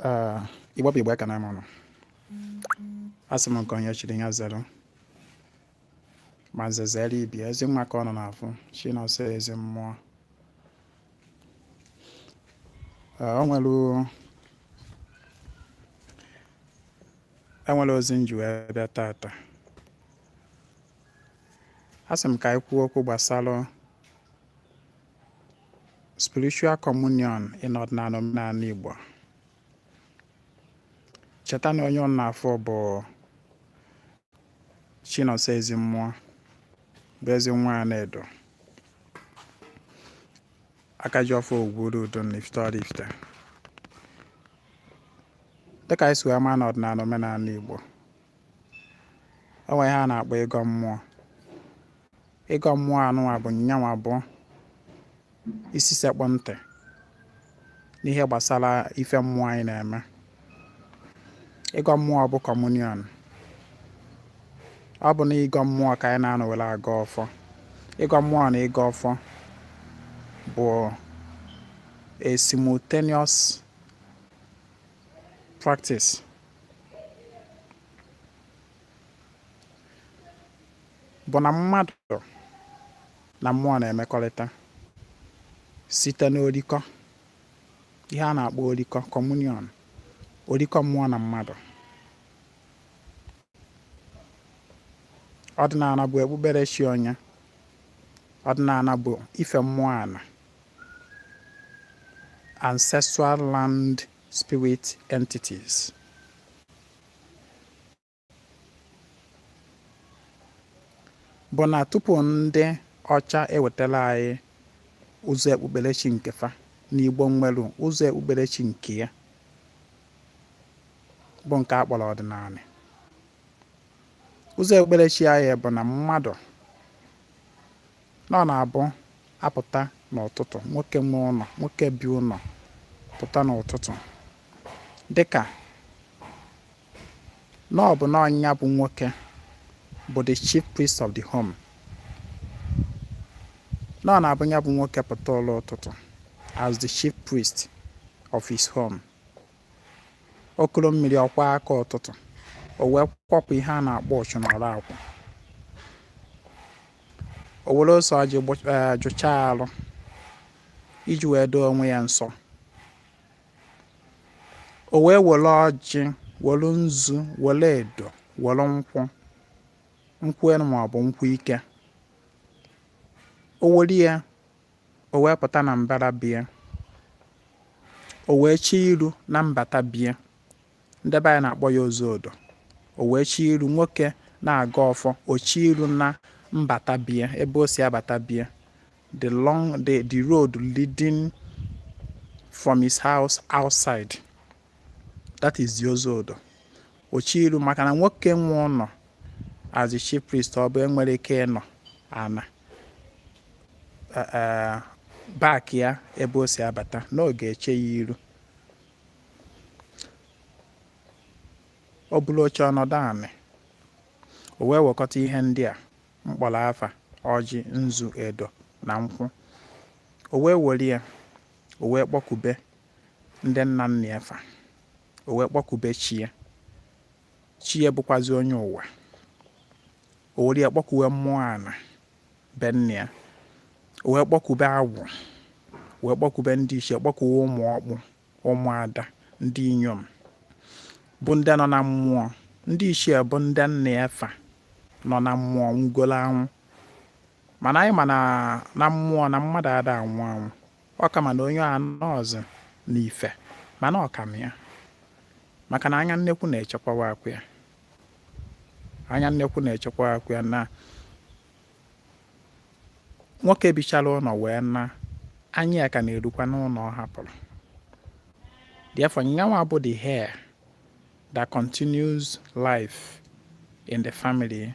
Ee, Igbo bụ Igbo, ekene m ụnụ. Asị m nke onye chiri ya zere, ma nze zere ibe, ezi nwa ka ọ nọ n'afọ Chinonso ezi mmụọ. Ee, o nwere enwere ozi m ji wee bịa tata. Asị m ka anyị kwuo okwu gbasara spiritual communion in ọdịnala omenala Igbo. Cheta na onye ụnụ na-afụ bụ Chinonso Ezemmụọ, bụ ezi nwa Anaedo, aka ji ọfọ Ogwuru Udo na Ifite Oraifite. Dịka anyị si wee maa n'ọdịnala omenala Igbo, o nwere ihe a na-akpọ ịgọ mmụọ. Ịgọ mmụọ anụnwa bụ nyanwa bụ isi sekpụ ntị n'ihe gbasara ife mmụọ anyị na-eme. Ịgọ mmụọ bụ communion. Ọ bụ na ịgọ mmụọ ka anyị na-anọ were agọ ọfọ. Ịgọ mmụọ na ịgọ ọfọ bụ a simultaneous practice. Bụ na mmadụ na mmụọ na-emekọrịta site n'orikọ, ihe a na-akpọ orikọ, communion, orikọ mmụọ na mmadụ. Ọdịnala bụ okpukperechi onye. Ọdịnala bụ ife mmụọ ana, ancestral land spirit entities. Bụ na tupu ndị ọcha ewetara anyị ụzọ okpukperechi nke fa, na Igbo nwere ụzọ okpukperechi nke ya bụ nke a kpọrọ ọdịnala. Ụzọ okpukperechi anyị bụ na mmadụ na ọ na-abụ apụta n'ụtụtụ, nwoke nwe ụlọ, nwoke bi ụlọ pụta n'ụtụtụ, dịka na ọ bụ na ọ nya bụ nwoke bụ the chief priest of the home, na ọ na-abụ ya bụ nwoke pụta ụla ụtụtụ as the chief priest of his home, o kuru mmiri ọ kwọọ aka ụtụtụ, o wee kwọpụ ihe a na-akpọ ụchụ n'ọrụ akwụ, o were ose ọjị jụchaa arụ iji wee doo onwe ya nsọ, o wee were ọjị, were nzu, were edo, were nkwụ, nkwụ elu maọbụ nkwụ ike, o were ya, o wee pụta na mbara be ya, o wee chee iru na mbata be ya. Ndị be anyị na-akpọ ya ozodo. O wee chee iru, nwoke na-agọ ọfọ, o chee iru na mbata be ya, ebe o si abata be ya, the long the road leading from his house outside, that is the ozodo. O chee iru maka na nwoke nwe ụlọ as the chief priest ọ bụ enwerọ ike ịnọ ana back ya ebe o si abata, na ọ ga-eche ya iru. O buru oche ọ nọdụ anị, o wee wekọta ihe ndị a m kpọrọ afa: ọjị, nzu, edo na nkwụ. O wee were ya, o wee kpọkube ndị nna nna ya fa, o wee kpọkube chi ya, chi ya bụkwazi onye ụwa. O were ya kpọkuwe mmụọ ana be nna ya, o wee kpọkube agwụ, wee kpọkube ndị ichie, kpọkuwe ụmụ ọkpụ, ụmụada, ndị inyom bụ ndị nọ na mmụọ, ndị ichie bụ ndị nna ya fa nọ na mmụọ nwugolo anwụ. Mana anyị ma na mmụọ na mmadụ ada anwụ anwụ, ọ kama na onye anọọzi n'ife, mana ọ ka ya maka na anya nnekwu na-echekwawa akwa ya, anya nnekwu na-echekwa akwa ya. Na nwoke bichara ụlọ wee na anya ya ka na-erukwa n'ụlọ ọ hapụrụ. Therefore, nyanwa bụ the heir that continues life in the family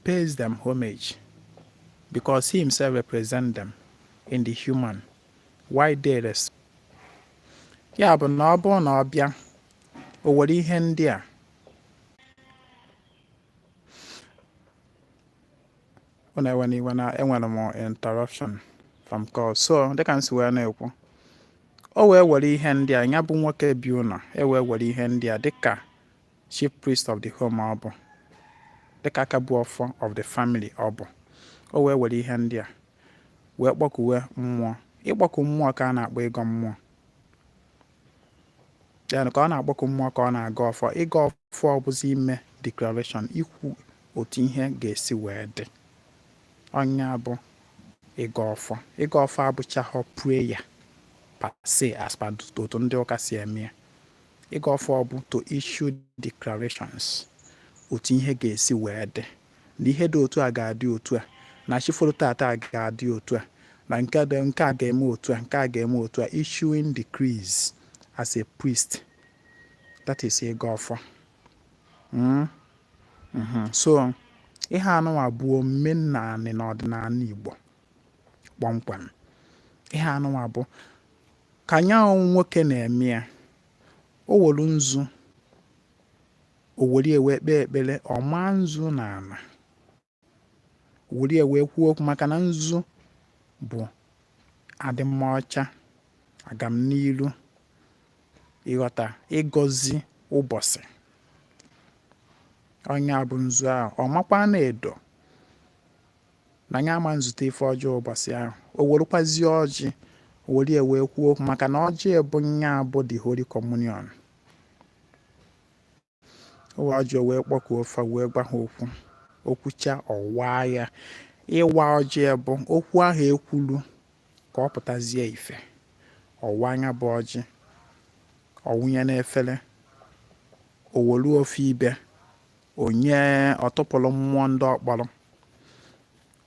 pays them homage because he himself represents them in the human while they rest. Ya bụ na ọ bụrụ na ọ bịa, o were ihe ndị a ọ na-ewe n'iwe na enwere m interruption from call. So dịka m si wee na-ekwu, O wee were ihe ndị a, ya bụ nwoke bi ụlọ e wee were ihe ndị a dịka chief priest of the home ọ bụ, dịka aka bu ọfọ of the family ọ bụ. O wee were ihe ndị a wee kpọkuwe mmụọ. Ịkpọku mmụọ ka a na-akpọ ịgọ mmụọ. Ya ka ọ na-akpọku mmụọ ka ọ na-agọ ọfọ. Ịgọ ọfọ bụzi ime declaration, ikwu otu ihe ga-esi wee dị. Ọnya bụ ịgọ ọfọ. Ịgọ ọfọ abụchaghọ prayer per se, as per otu ndị ụka si eme ya. Ịgọ ọfọ bụ to issue declarations, otu ihe ga-esi wee dị, na ihe dị otu a ga-adị otu a, na chiforo tata ga-adị otu a, na nke nke a ga-eme otu a, nke a ga-eme otu a. Issuing decrees as a priest, that is ịgọ ọfọ. So ihe anụnwa bụ omenanị na ọdịnala Igbo kpọmkwem. Ihe anụnwa bụ ka nyanwụ nwoke na-eme ya. O welu nzu, o were wee kpee ekpere, ọ maa nzu n'ala, were wee kwuo okwu, maka na nzu bụ adịmọcha, agamnilu, ịghọta, ịgọzi ụbọchị. Ọnya bụ nzu ahụ. Ọ makwa na edo na ya ama nzute ife ọjọọ ụbọchị ahụ. O werekwazie ọjị were wee kwuo okwu, maka na ọjị bụ nya bụ the Holy Communion. O wee ọjị wee kpọkuo ofe, wee gwa ha okwu. Okwucha, ọwa ya. Ịwa ọjị bụ okwu ahụ ekwulu ka ọ pụtazie ife. Ọwa anya bụ ọjị, ọwụnye n'efere, o welu ofe ibe onye ọtụpụrụ mmụọ ndị ọkpọrọ,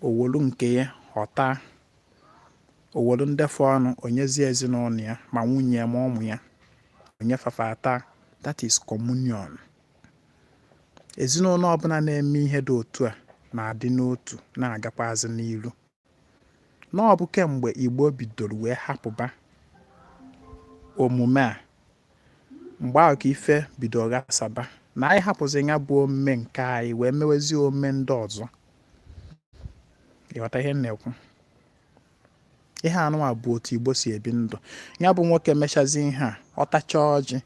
o welu nke ya ọta, o welu ndefe ọnụ onyezie ezinụlọ ya, ma nwunye ya ma ụmụ ya, onye fafa ata. That is communion. Ezinụlọ ọbụla na-eme ihe dị otu a na-adị n'otu, na-agakwaazị n'ilu. Na ọ bụ kemgbe Igbo bidoro wee hapụba omume a, mgbe ahụ ka ife bidoro ghasaba, na anyị hapụzi ya bụ omume nke anyị wee mewezie omume ndị ọzọ. Ịghọta ihe m na-ekwu? Ihe anụnwa bụ otu Igbo si ebi ndụ. Ya bụ nwoke mechazi ihe a, ọ tachaa ọjị,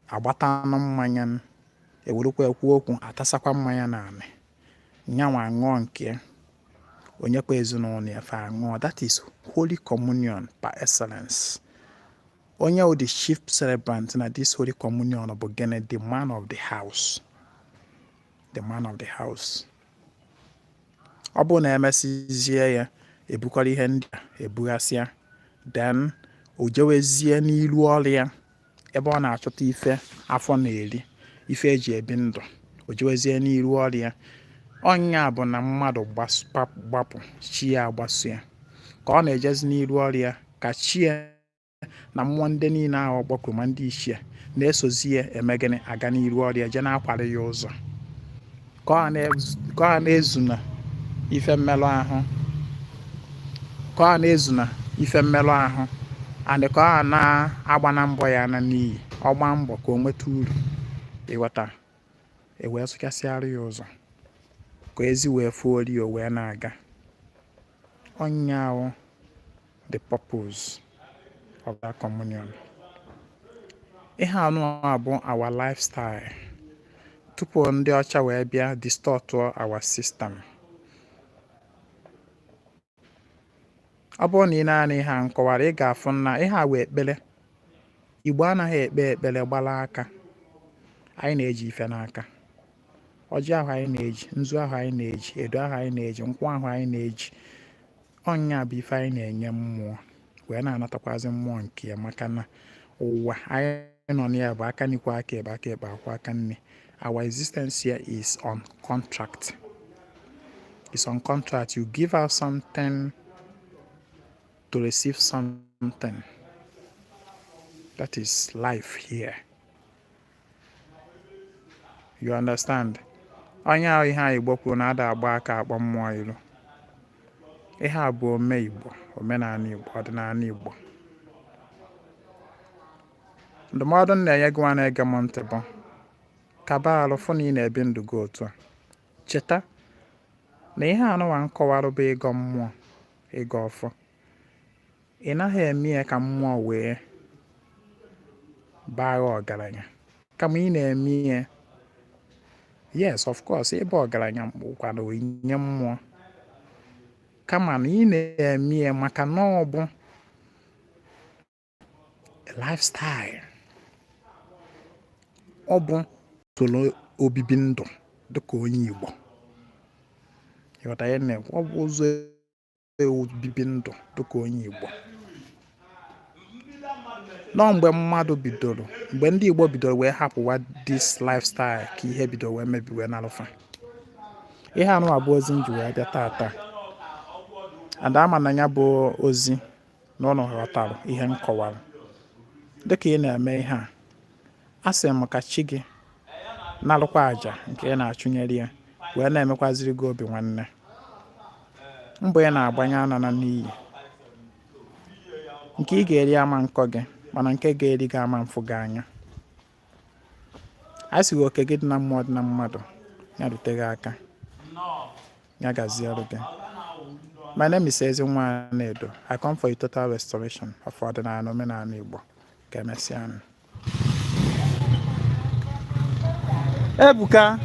agbata anụ mmanya, ewerukwa ekwu okwu, atasakwa mmanya n'anị. Nyanwa aṅụọ nke ya, onyekwa ezinụlọ ya, fa aṅụọ. That is Holy Communion par excellence. Onye wụ the chief celebrant na this Holy Communion bụ gịnị? The man of the house, the man of the house. Ọ bụrụ na emesizie ya, ebukọrọ ihe ndị a ebughasịa, then o jewezie n'ilu ọrụ ya ebe ọ na-achọta ife afọ na-eri, ife eji ebi ndụ. O jewezie n'iru ọrụ ya. Ọnya bụ na mmadụ gbapụ chi ya, agbaso ya. Ka ọ na-ejezi n'iru ọrụ ya, ka chi ya na mmụọ ndị niile ahụ ọgbakọ, ma ndị ichie na-esozi ya eme gịnị? Aga n'iru ọrụ ya, jee na-akwara ya ụzọ ka ọ na-ezuna ife mmerụ ahụ, ka ọ na-ezuna ife mmerụ ahụ, and ka ọ na-agba na mbọ ya na n'iyi. Ọgba mbọ ka o nweta uru, ịghọta, e wee sụchasịara ya ụzọ ka ezi wee fuo ori, o wee na-aga. Ọnya ahụ, the purpose of that communion. Ihe anụ a bụ our lifestyle tupu ndị ọcha wee bịa distort our system. Ọ bụrụ na ị na-anya ihe a nkọwara, ị ga-afụ na ihe a wee ekpere. Igbo anaghị ekpe ekpere gbara aka. Anyị na-eji ife n'aka. Ọjị ahụ anyị na-eji, nzu ahụ anyị na-eji, edo ahụ anyị na-eji, nkwụ ahụ anyị na-eji, ọnya bụ ife anyị na-enye mmụọ wee na-anatakwazi mmụọ nke ya, maka na ụwa anyị nọ na ya bụ aka nikwa aka ekpe, aka ekpe akwa aka nne. Our existence here is on contract. It's on contract. You give out something to receive something. That is life here. You understand? Onye ahụ, ihe a Igbo kwuru na ada agba aka akpọ mmụọ ilu. Ihe a bụ ome Igbo, omenala Igbo, ọdịnala Igbo. Ndụmọdụ m na-enye gị nwa na-ege m ntị bụ kaba arụ fụ na ị na-ebi ndụ gị otu a. Cheta na ihe anụnwa nkọwarụ bụ ịgọ mmụọ, ịgọ ọfọ. Ị naghị eme ya ka mmụọ wee Baa gị ọgaranya, kama ị na-eme ihe. Yes, of course, ịba ọgaranya bụkwara onyinye mmụọ, kama na ị na-eme ihe maka na ọ bụ lifestyle, ọ bụ usoro obibi ndụ dịka onye Igbo. Ịghọta ihe m na-ekwu? Ọ bụ ụzọ obibi ndụ dịka onye Igbo. Nọọ mgbe mmadụ bidoro, mgbe ndị Igbo bidoro wee hapụwa this lifestyle, ka ihe bidoro wee mebiwe n'alụfa. Ihe anụwa bụ ozi m ji wee bịa taata, and ama na ya bụ ozi na ụnụ ghọtara ihe m kọwara. Dịka ị na-eme ihe a, a sị m ka chi gị nalụkwa àjà nke ị na-achụnyere ya, wee na-emekwaziri gị obi nwanne. Mbọ ị na-agbanye ana na n'iyi. Nke ị ga-eri ama nkọ gị, mana nke ga-eri gị ama mfụ gị anya. A sị gị oke gị dị na mmụọ, dị na mmadụ, ya rute gị aka, ya gaziere gị. My name is Ezinwa Anaedo. I come for a total restoration of ọdịnala, omenala Igbo. Ka emesịa. Ebuka.